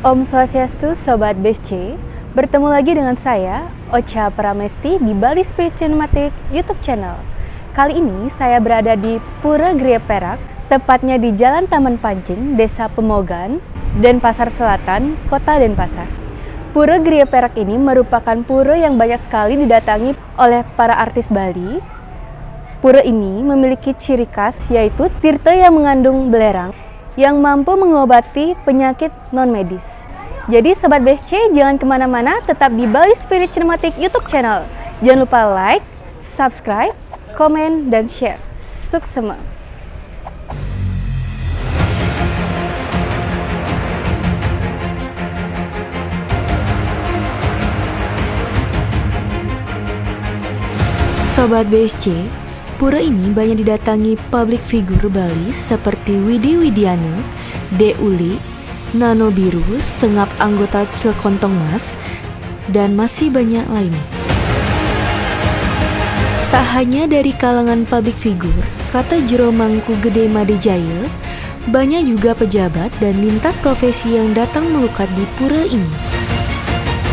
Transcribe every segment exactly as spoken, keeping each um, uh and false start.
Om Swastiastu, Sobat B S C. Bertemu lagi dengan saya, Ocha Pramesti, di Bali Spirit Cinematic YouTube channel. Kali ini saya berada di Pura Gria Perak, tepatnya di Jalan Taman Pancing, Desa Pemogan, Denpasar Selatan, Kota Denpasar. Pura Gria Perak ini merupakan pura yang banyak sekali didatangi oleh para artis Bali. Pura ini memiliki ciri khas, yaitu tirta yang mengandung belerang yang mampu mengobati penyakit non medis. Jadi Sobat B S C, jangan kemana-mana, tetap di Bali Spirit Cinematic YouTube channel. Jangan lupa like, subscribe, komen, dan share. Suksema. Sobat B S C, pura ini banyak didatangi publik figur Bali seperti Widi Widiana, Dek Uli, Nano Biru, sengap anggota Clekontong Mas, dan masih banyak lainnya. Tak hanya dari kalangan publik figur, kata jero Mangku Gede Made Jaya, banyak juga pejabat dan lintas profesi yang datang melukat di pura ini.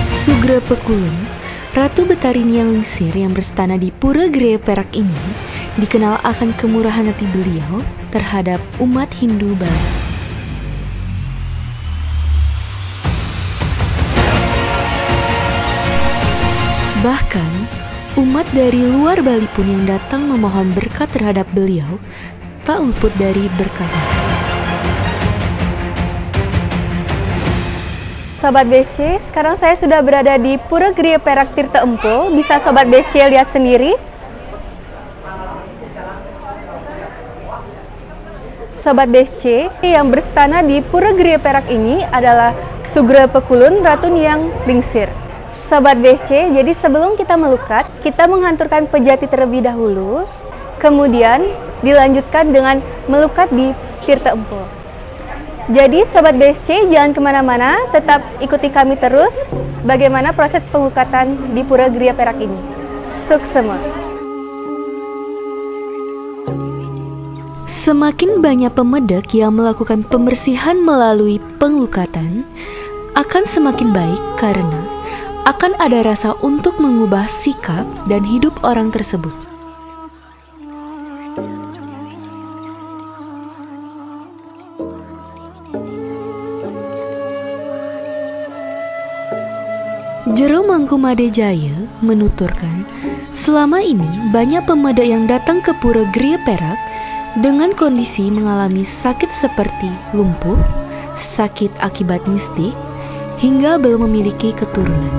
Sugra Pekulun, Ratu Betari Niang Lingsir yang berstana di Pura Gria Perak ini dikenal akan kemurahan hati beliau terhadap umat Hindu Bali. Bahkan, umat dari luar Bali pun yang datang memohon berkat terhadap beliau tak luput dari berkahnya. Sobat B S C, sekarang saya sudah berada di Pura Gria Perak Tirta Empul. Bisa Sobat B S C lihat sendiri. Sobat B S C, yang berstana di Pura Gria Perak ini adalah Sugra Pekulun Ratu Niang Lingsir. Sobat B S C, jadi sebelum kita melukat, kita menghanturkan pejati terlebih dahulu, kemudian dilanjutkan dengan melukat di Tirta Empul. Jadi Sobat B S C, jangan kemana-mana, tetap ikuti kami terus bagaimana proses penglukatan di Pura Gria Perak ini. Suksema. Semakin banyak pemedek yang melakukan pembersihan melalui penglukatan, akan semakin baik karena akan ada rasa untuk mengubah sikap dan hidup orang tersebut. Jero Mangku Made Jaya menuturkan, selama ini banyak pemedek yang datang ke Pura Gria Perak dengan kondisi mengalami sakit seperti lumpuh, sakit akibat mistik, hingga belum memiliki keturunan.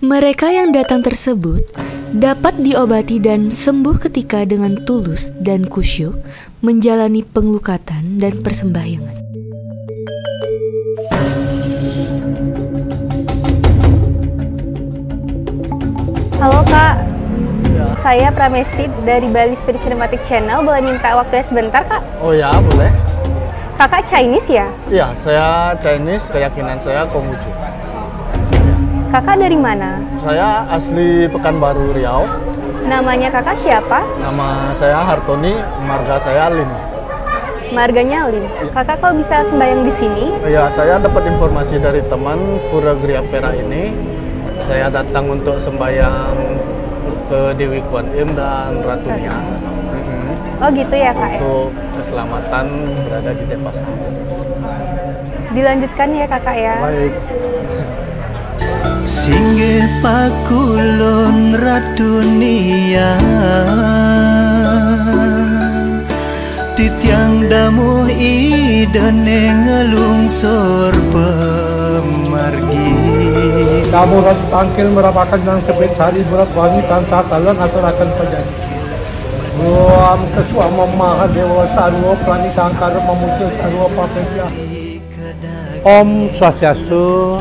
Mereka yang datang tersebut dapat diobati dan sembuh ketika dengan tulus dan kusyuk menjalani penglukatan dan persembahyangan. Halo Kak, saya Pramesti dari Bali Spirit Cinematic Channel. Boleh minta waktunya sebentar, Kak? Oh ya, boleh. Kakak Chinese ya? Iya, saya Chinese, keyakinan saya Konghucu. Kakak dari mana? Saya asli Pekanbaru, Riau. Namanya Kakak siapa? Nama saya Hartoni, marga saya Lim. Marganya Lim. Kakak kok bisa sembahyang di sini? Iya, saya dapat informasi dari teman, Pura Gria Perak ini. Saya datang untuk sembahyang ke Dewi Kuan Im dan Ratu Niang. Mm-mm. Oh gitu ya, Kak, ya? Untuk keselamatan berada di Denpasar. Dilanjutkan ya, Kakak, ya. Baik. Singgih pakulun Ratu Niang, titiang damuh Ida ngelungsur pamargi. Damuh Ratu Tangkil merapaken nang cebit sari berat wangi tansah taler ngaturaken pajanji. Om Keswama Mahadewa sarwa prani sangkara mamuja sarwa papejah. Om Swastiastu,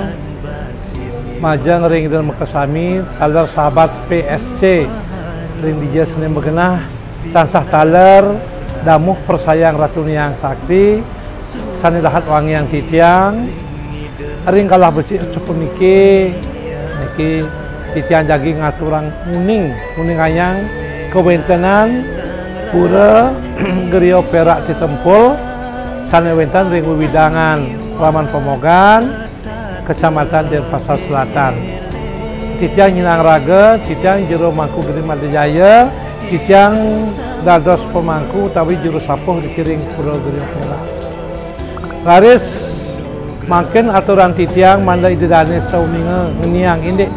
majeng ring Ida makasami, taler sahabat P S C ring dija sane magenah, tansah taler damuh persayang Ratu Niang Sakti, sane dahat wangiang titiang, ring kalah becik sapuniki, Titiang jagi ngaturang uning, uningayang kawéntenan Pura Griya Pérak Citempul sané wénten ring wewidangan Laman Pamogan, Kecamatan Dénpasar Selatan. Titiang nyinahang raga, titiang Jero Mangku Geni Madé Jaya, titiang dados pamangku utawi juru sapuh niki ring Pura Griya Pérak. Raris mangkin aturang titiang mangda Ida Dané sauninga ngeniang indik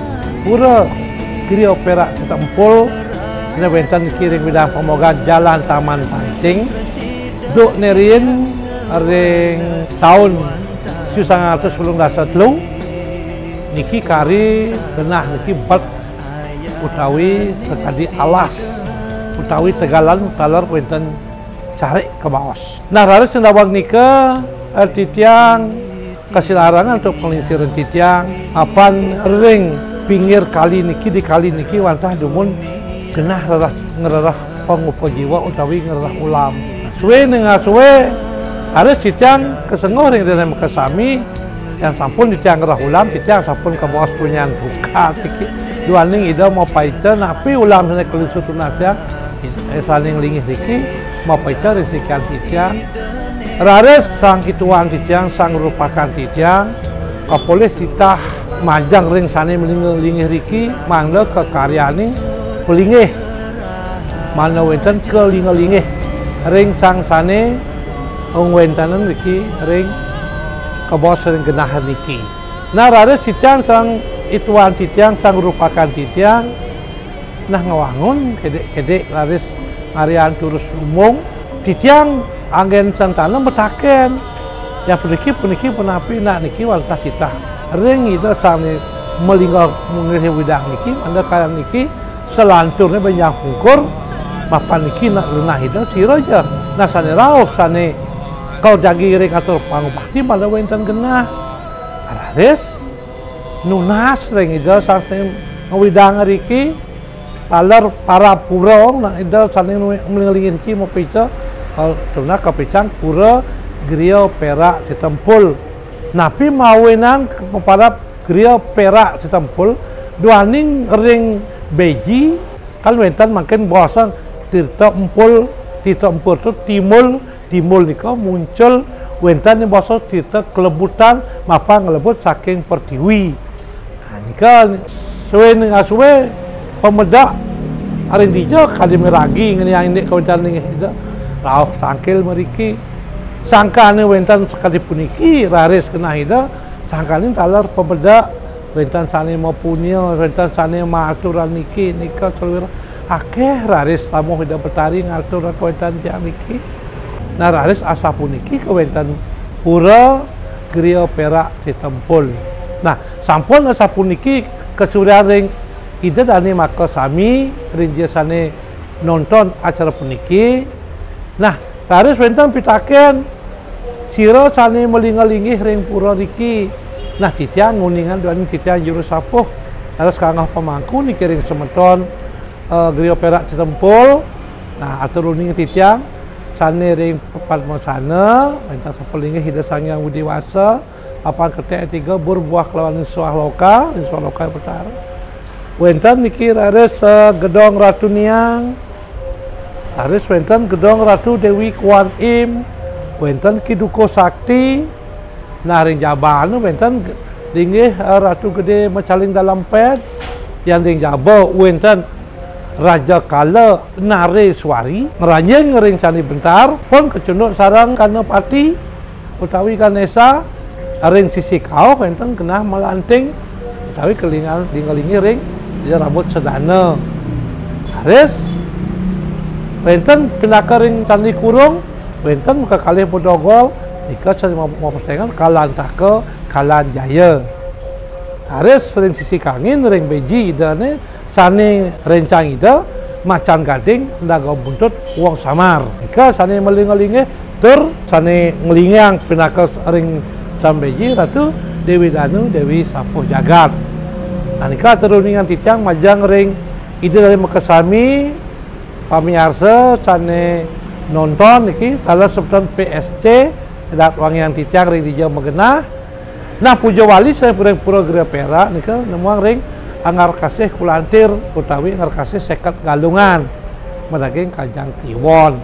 Pura Griya Pérak Citempul sané wénten niki ring wewidangan Pamogan Jalan Taman Pancing. Duk né riin ring taun siu sangang atus telung dasa telu niki kari genah niki bet utawi sakadi alas utawi tegalan taler wénten carik kabaos. Nah, raris ring daweg nika, eh, titiang kasilarengan antuk panglingsir titiang, apan ring pinggir kali niki, di kali niki wantah dumun genah rereh, ngrereh pangupa jiwa utawi ngrereh ulam. Sué ningasué, raris titiang kasengguh ring Ida Dané makasami, yén sampun titiang ngrereh ulam, titiang sampun kabaos punyan tukad niki. Duaning Ida mapaica napi ulam sané kalingsir tunas tiang, eh, sané nglinggih niki, mapaica ring sikian titiang. Raris sang ituan titiang, sang rupakan titiang, kapolih titah majeng ring sané malinggih-linggih riki, mangda kakaryanin palinggih, mangda wénten kalinggih-linggih ring sang sané ngwéntenang riki ring kabaos ring genah niki. Nah, raris titiang, sang ituan titiang, sang rupakan titiang, nah, ngwangun kédik-kédik raris ngaryanin turus lumbung. Titiang anggén sentana matakén, "Ya puniki, puniki punapi nak niki wantah titah ring Ida sané malinggih munggah wewidangan niki, mangda kalian niki salanturné bénjang pungkur, mapan niki nak genah Ida sira ja. Nah, sané rauh, sané kal jagi ring atur pangubakti, mangda wénten genah." Raris nunas ring Ida sané ngwedang riki, taler parab pura, nah, Ida sané nglinggih riki mapaica, eh, tunas kapaican Pura Griya Pérak Citempul. Napi mawinan maparab Griya Pérak Citempul? Duaning ring Béji, kan wénten mangkin baosan Tirta Empul, Tirta Empul to timbul, timbul nika muncul, wénten baosan tirta kalebutan, mapan ngalebut saking pertiwi. Nah, nika sué ningasué pamedek ring dija kadi miragi ngeniang indik kawéntenan linggih Ida. Rauh tangkil mriki. Sangkané wénten sakadi puniki, raris genah Ida, sangkaning taler pamedek, wénten sané mapunia, wénten sané maturang niki, nika saluiring akéh raris tamuh Ida Betari ngaturang kawéntenan tiang niki. Nah, raris asapuniki kawéntenan Pura Griya Pérak Citempul. Nah, sampun asapuniki kasuratang ring Ida Dané makasami, ring dija sané nonton acara puniki. Nah, raris wénten pitakén, "Sira sané malinggih-linggih ring pura riki?" Nah, titiang nguningang duaning titiang juru sapuh. Raris kanggoh pamangku niki ring semeton, eh, Griya Pérak Citempul. Nah, atur uning titiang sané ring Padmasana, wénten sapunika Ida Sang Hyang Widhi Wasa, Papan Ketek Tiga, Bur Buah Kelawan Swah Loka, Swah Loka Betara. Wénten niki raris, eh, Gedong Ratu Niang, raris wénten Gedong Ratu Déwi Kuan Im, wénten Ki Dukuh Sakti, nah, ring jaba anu wénten g-, linggih, eh, Ratu Gedé Macaling Dalem Ped, yan ring jaba wénten Raja Kala Nareswari, ngranjing ring Candi Bentar, pun kacunduk sareng Ganapati utawi Ganesa, ring sisi kauh wénten genah Malanting utawi kalingan, linggih-linggih ring Ida Rambut Sedana. Raris wénten pinaka ring Candi Kurung, wénten kakalih bedogol, nika sané ma-, mapesengan Kalantaka Kalanjaya. Raris ring sisi kangin ring Béji Idané, sané réncang Ida, Macan Gading, Naga Buntut, Wong Samar. Nika sané malinggih-linggih, tur sané nglinggihang pinaka ring Sang Béji Ratu Déwi Danu, Déwi Sapuh Jagat. Nah, nika atur uningan titiang majeng ring Ida Dané makasami, pamiarsa sané nonton niki, taler semeton P S C, dak wangiang titiang ring dija magenah. Nah, puja wali sané ring Pura Griya Pérak nika nemuang ring Anggar Kasih Kulantir utawi Anggar Kasih Seket Galungan, madaging Kajang Kliwon.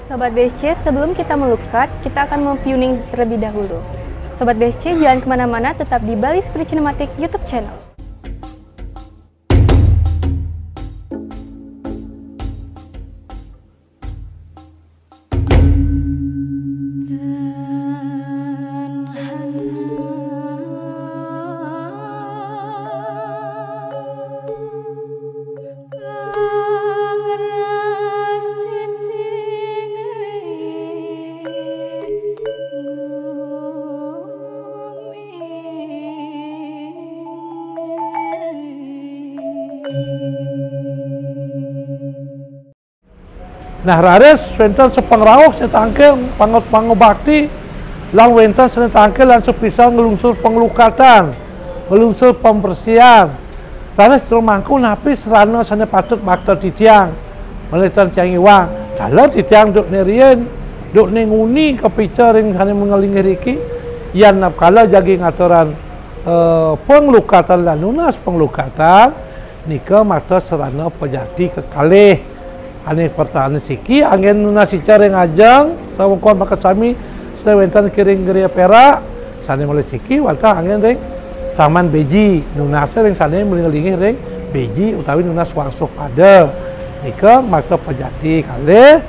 Sobat B S C, sebelum kita melukat, kita akan memviewing terlebih dahulu. Sobat B S C, jangan kemana-mana, tetap di Bali Spirit Cinematic YouTube channel. Nah, raris wénten sapangrauh sané tangkil pangu-, pangubakti, lan wénten sané tangkil lan sapisan nglungsur panglukatan, nglungsur pambersihan. Raris jero mangku napi sarana sané patut bakta titiang. Malih tan tiang iwang, taler titiang dukné riin, dukné nguni kapica ring sané ngelinggih riki, yan napkala jagi ngaturan, eh, panglukatan lan nunas panglukatan, nika makta sarana pajati kekalih. Ané pertama siki anggén nunas ica ring ajeng, sawengkon makasami sané wénten kiring Griya Perak, sané malih siki wantah anggén ring Taman Beji, nunas ring sané malinggih ring Beji utawi nunas wangsuh pada. Nika makta pajati kalih,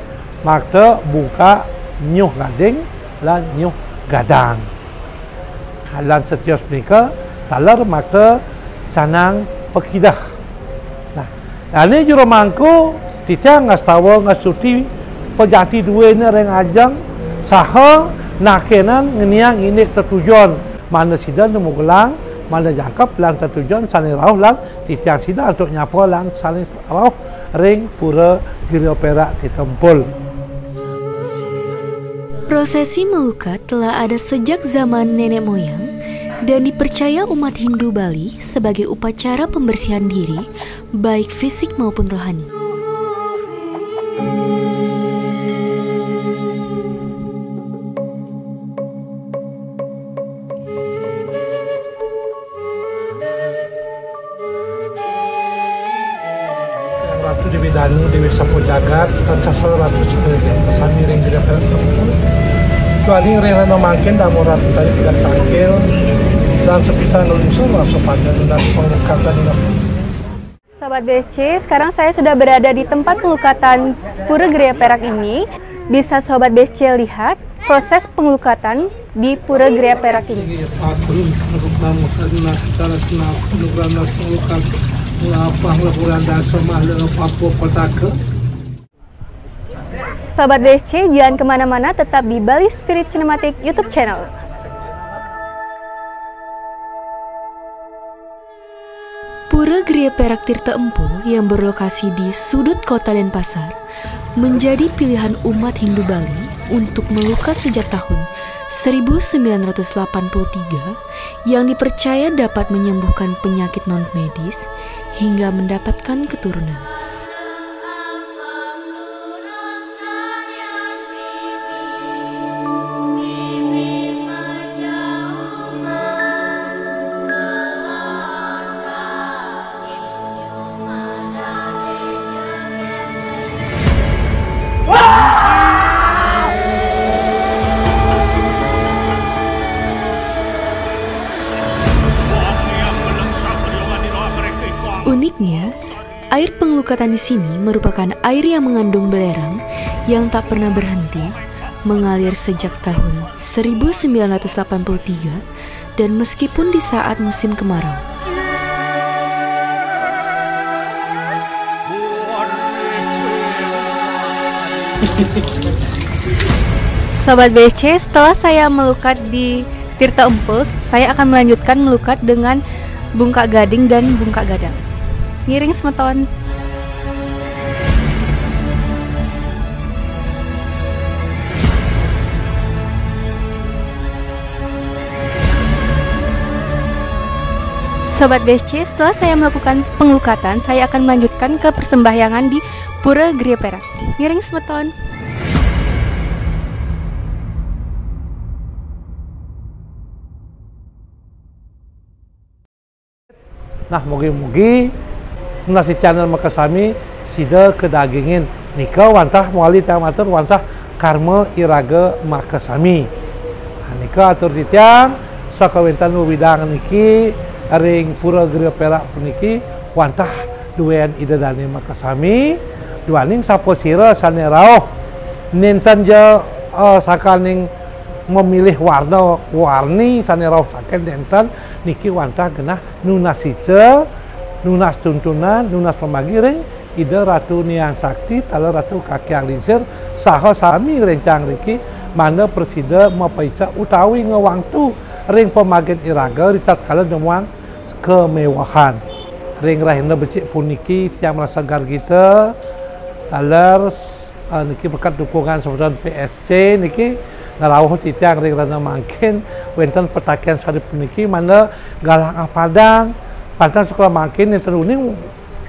makta bungkak nyuh gading lan nyuh gadang. Lan satios punika taler makta canang pakidah. Nah, dané jero mangku titiang ngastawa ngastuti pajati duéné ring ajeng saha nakénang ngeniang indik tetujon, mangda sida nemu gelang, mangda jangkep lan tetujon sané rauh lan titiang sida antuk nyapa lan sané rauh ring Pura Griya Perak Tirta Empul. Prosesi melukat telah ada sejak zaman nenek moyang dan dipercaya umat Hindu Bali sebagai upacara pembersihan diri, baik fisik maupun rohani. Ratu Déwi Danu, Déwi Sapo Jagat, lan sastra Ratu Sri Dewi, sami ring Griya Perak. Kecuali ring rena mangkin, damu Ratu tadi tidak tangkil, lan sepisan lungsur, langsung pada lunas pangukatan. Sobat B S C, sekarang saya sudah berada di tempat pelukatan Pura Griya Perak ini. Bisa Sobat B S C lihat proses pengelukatan di Pura Griya Perak ini. Sobat B S C, jangan kemana-mana, tetap di Bali Spirit Cinematic YouTube Channel. Pura Griya Perak Tirta Empul yang berlokasi di sudut kota Denpasar menjadi pilihan umat Hindu Bali untuk melukat sejak tahun seribu sembilan ratus delapan puluh tiga, yang dipercaya dapat menyembuhkan penyakit non-medis hingga mendapatkan keturunan. Uniknya, air pengelukatan di sini merupakan air yang mengandung belerang yang tak pernah berhenti mengalir sejak tahun seribu sembilan ratus delapan puluh tiga, dan meskipun di saat musim kemarau. Sobat B S C, setelah saya melukat di Tirta Empul, saya akan melanjutkan melukat dengan bungkak gading dan bungkak gadang. Ngiring semeton. Sobat B S C, setelah saya melakukan penglukatan, saya akan melanjutkan ke persembahyangan di Pura Griya Perak. Ngiring semeton. Nah, mugi-mugi nasi channel makasami sida kadagingin. Nika wantah mawali tiang matur wantah karma iraga makasami. Nah, nika atur titiang, sakawentenan wewidang niki ring Pura Griya Perak puniki wantah duen Ida Dane makasami, duaning sapasira sane rauh. Nenten ja, eh, sakaning memilih warna-warni sane rauh taken nenten, niki wantah genah nunas ica, nunas tuntunan, nunas pamagi ring Ida Ratu Niang Sakti, taler Ratu Kakiang Lingsir, saha sami rencang riki, mangda prasida mapaica utawi ngwangtu ring pamagin iraga ritatkala nemuang kamewahan. Ring rahina becik puniki, tiang marasa gargita, taler, eh, niki berkat dukungan semeton P S C niki ngrauh titiang ring rahina mangkin wenten pitaken sane puniki mangda galang apadang, panten sekolah mangkin nenten uning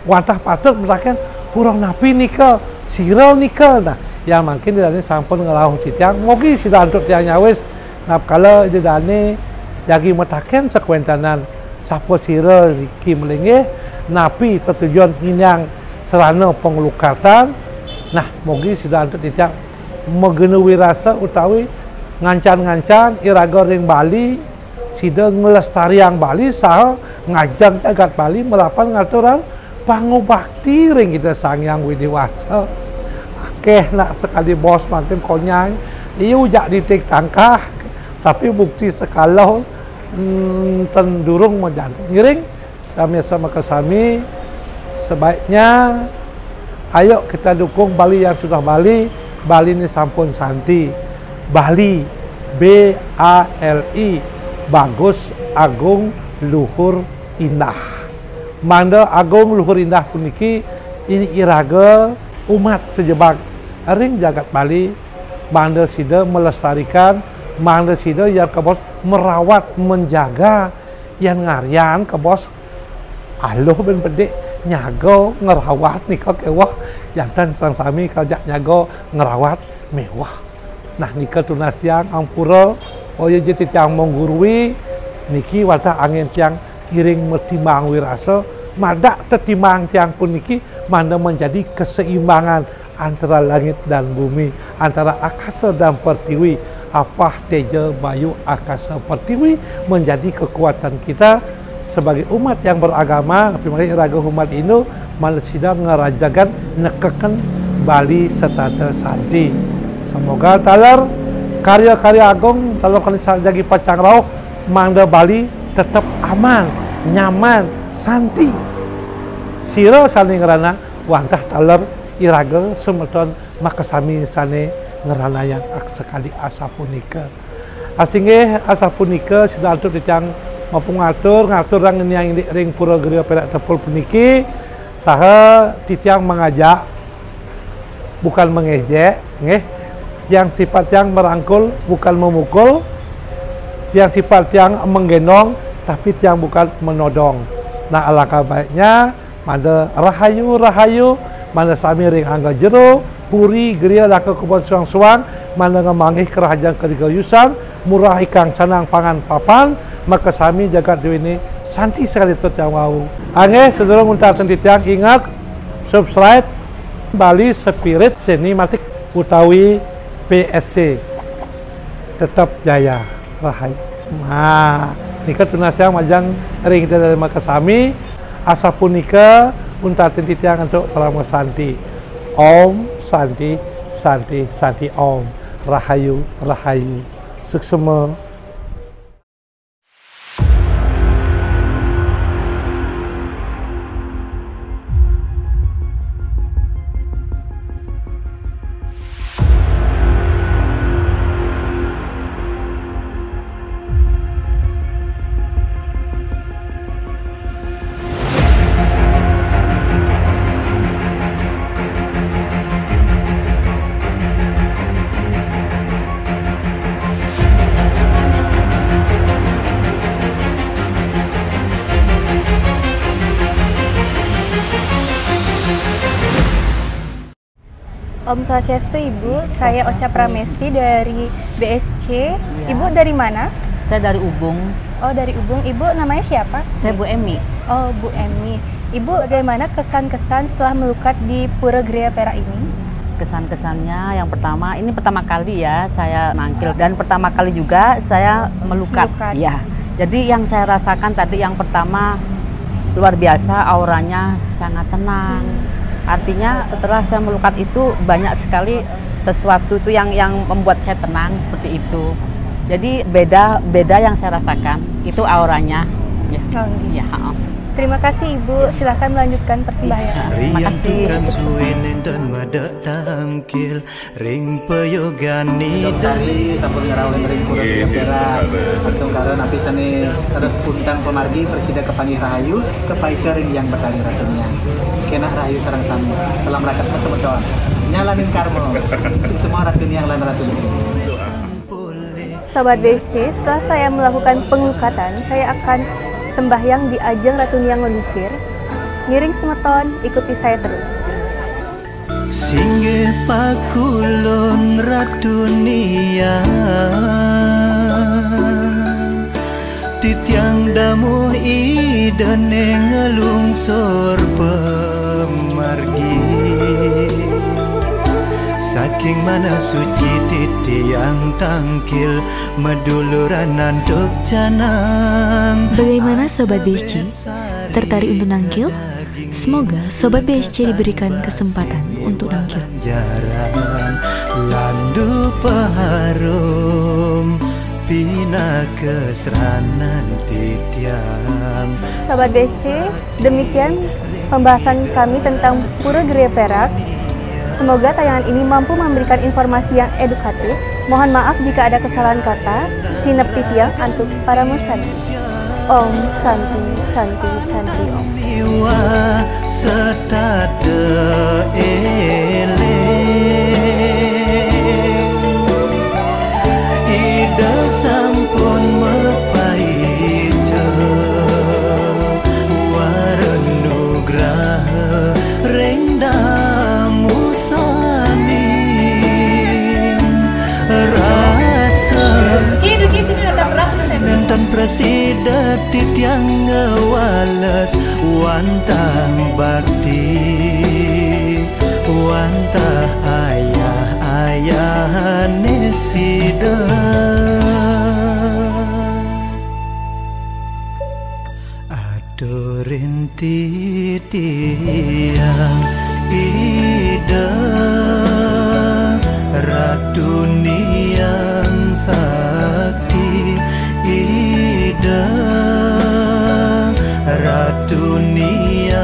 wantah patut mataken pura napi nika, sira nika. Nah, yan mangkin Ida Dane sampun ngrauh titiang, mugi sida antuk tiang nyawis, napkala Ida Dane jagi mataken sakawentenan sapasira riki malinggih, napi tetujon nginiang sarana panglukatan. Nah, mugi sida antuk titiang magena wirasa utawi ngancan-ngancan iraga ring Bali, sida nglestariang Bali saha ngajeng jagat Bali malapan ngaturang pangubakti ring Ida Sang Hyang Widhi Wasa. Akeh nak sakadi bos mangkin konyang, liu jak nitik tangkah, tapi bukti sekala, mm, ten durung majanten. Ngiring, Ramirsa makasami, sebaiknya ayo kita dukung Bali yang sudah Bali, Bali ni sampun santi. Bali, B A L I, bagus, agung, luhur, indah. Mangda agung, luhur, indah puniki, ini iraga umat sajebag ring jagat Bali, mangda sida melestarikan, mangda sida yang kebos merawat, menjaga, yan ngarian kebos aluh ben bedik nyaga ngrawat nika keweh, janten sareng sami kal jak nyaga ngrawat meweh. Nah, nika tunas tiang ampura, boya ja titiang menggurui, niki wantah angin tiang ngiring matimbang wirasa, madak tetimbang tiang puniki mangda menjadi keseimbangan antara langit dan bumi, antara akasa dan pertiwi, apah teja bayu akasa pertiwi menjadi kekuatan kita sebagai umat yang beragama, napi malih iraga umat Hindu, mangda sida ngrajagang nekeken Bali setata santi. Semoga taler karya-karya agung taler kani jagi pacang rauh, mangda Bali tetep aman, nyaman, santi. Sira sane ngrana wantah taler iraga semeton makasami sane ngranayang ak-, sakadi asapunika. Asinggih asapunika sida antuk titiang mapangatur, ngaturang ngeniang indik ring Pura Griya Perak Tepul puniki, saha titiang mangajak bukan mengejek, nggih. Tiang sifat tiang merangkul bukan memukul, tiang sifat tiang menggendong, tapi tiang bukan menodong. Nah, alangkah baiknya mangda rahayu, rahayu, mangda sami ring angga jero, puri, griya, laka kebon suang-suang, mangda ngamanggih karahajeng kadigayusan, murah ikang sanang pangan papan, makasami jagat duwini santi sakadi tut tiang wau. Anggih, sadurung untatin titiang ingat, subscribe Bali Spirit Cinematic utawi P S C. Tetep jaya, rahayu. Nah, nika tunas tiang majeng ring Ida Dane makasami, asapunika untatin titiang antuk parama santi. Om Santi, Santi, Santi Om. Rahayu, rahayu. Suksma. Om Swastiastu, Ibu. Saya Ocha Pramesti dari B S C. Iya. Ibu dari mana? Saya dari Ubung. Oh, dari Ubung. Ibu namanya siapa? Saya Bu Emi. Oh, Bu Emi. Ibu, bagaimana kesan-kesan setelah melukat di Pura Gria Perak ini? Kesan-kesannya, yang pertama, ini pertama kali ya saya nangkil, dan pertama kali juga saya melukat. Melukat. Ya. Jadi yang saya rasakan tadi, yang pertama, luar biasa, auranya sangat tenang. Artinya, setelah saya melukat itu, banyak sekali sesuatu itu yang yang membuat saya tenang seperti itu. Jadi beda beda yang saya rasakan itu auranya. Ya. Oh, iya. Ya, heeh. Terima kasih, Ibu. Silahkan melanjutkan persembahyangan. Terima kasih. Riantukan suwenen dan madak tangkil ring payogani. Tari sampun ngerawin ring Pura Gria Perak. Astungkara napi sane terus puntang pamargi, prasida kepanggih rahayu, kepaica ring Hyang Betari Ratuniang. Kenak rahayu sareng sami. Salam raket semeton. Nyalanin karma. Suksma Ratuniang lan Ratuniang. Sobat B S C, setelah saya melakukan pengelukatan, saya akan sembahyang di ajeng Ratuniang Lingsir. Ngiring semeton, ikuti saya terus. Singgih pakulun Ratuniang, titiang damuh Ida ning nglungsur pamargi. Saking manah suci titiang tangkil, maduluran antuk canang. Bagaimana Sobat B S C? Tertarik untuk nangkil? Semoga Sobat B S C diberikan kesempatan untuk nangkil. Jaran landu paharum pinaka sranan titiang. Sobat B S C, demikian pembahasan kami tentang Pura Gria Perak. Semoga tayangan ini mampu memberikan informasi yang edukatif. Mohon maaf jika ada kesalahan kata. Sineb titiang antuk parama santi. Om Santi, Santi, Santi, Om. Miwah setada eling, Ida sampun mapaica wara nugraha ring damu sami. Rasa Dugi, dugi, sini ada beras, saya beli. Nenten prasida titiang ngawales wantah bakti, wantah ayah-ayahane sida. Aturin titiang Ida Ratuniang Sakti, Ida Ratuniang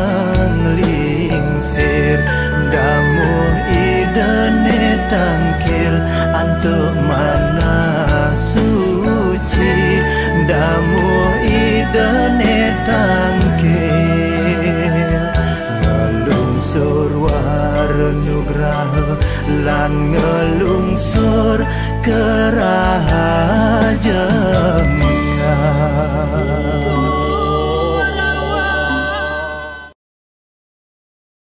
Lingsir, damuh Ida netangkil antuk manah suci, damuh Ida netangkil nglungsur wara nugraha lan nglungsur karahaja.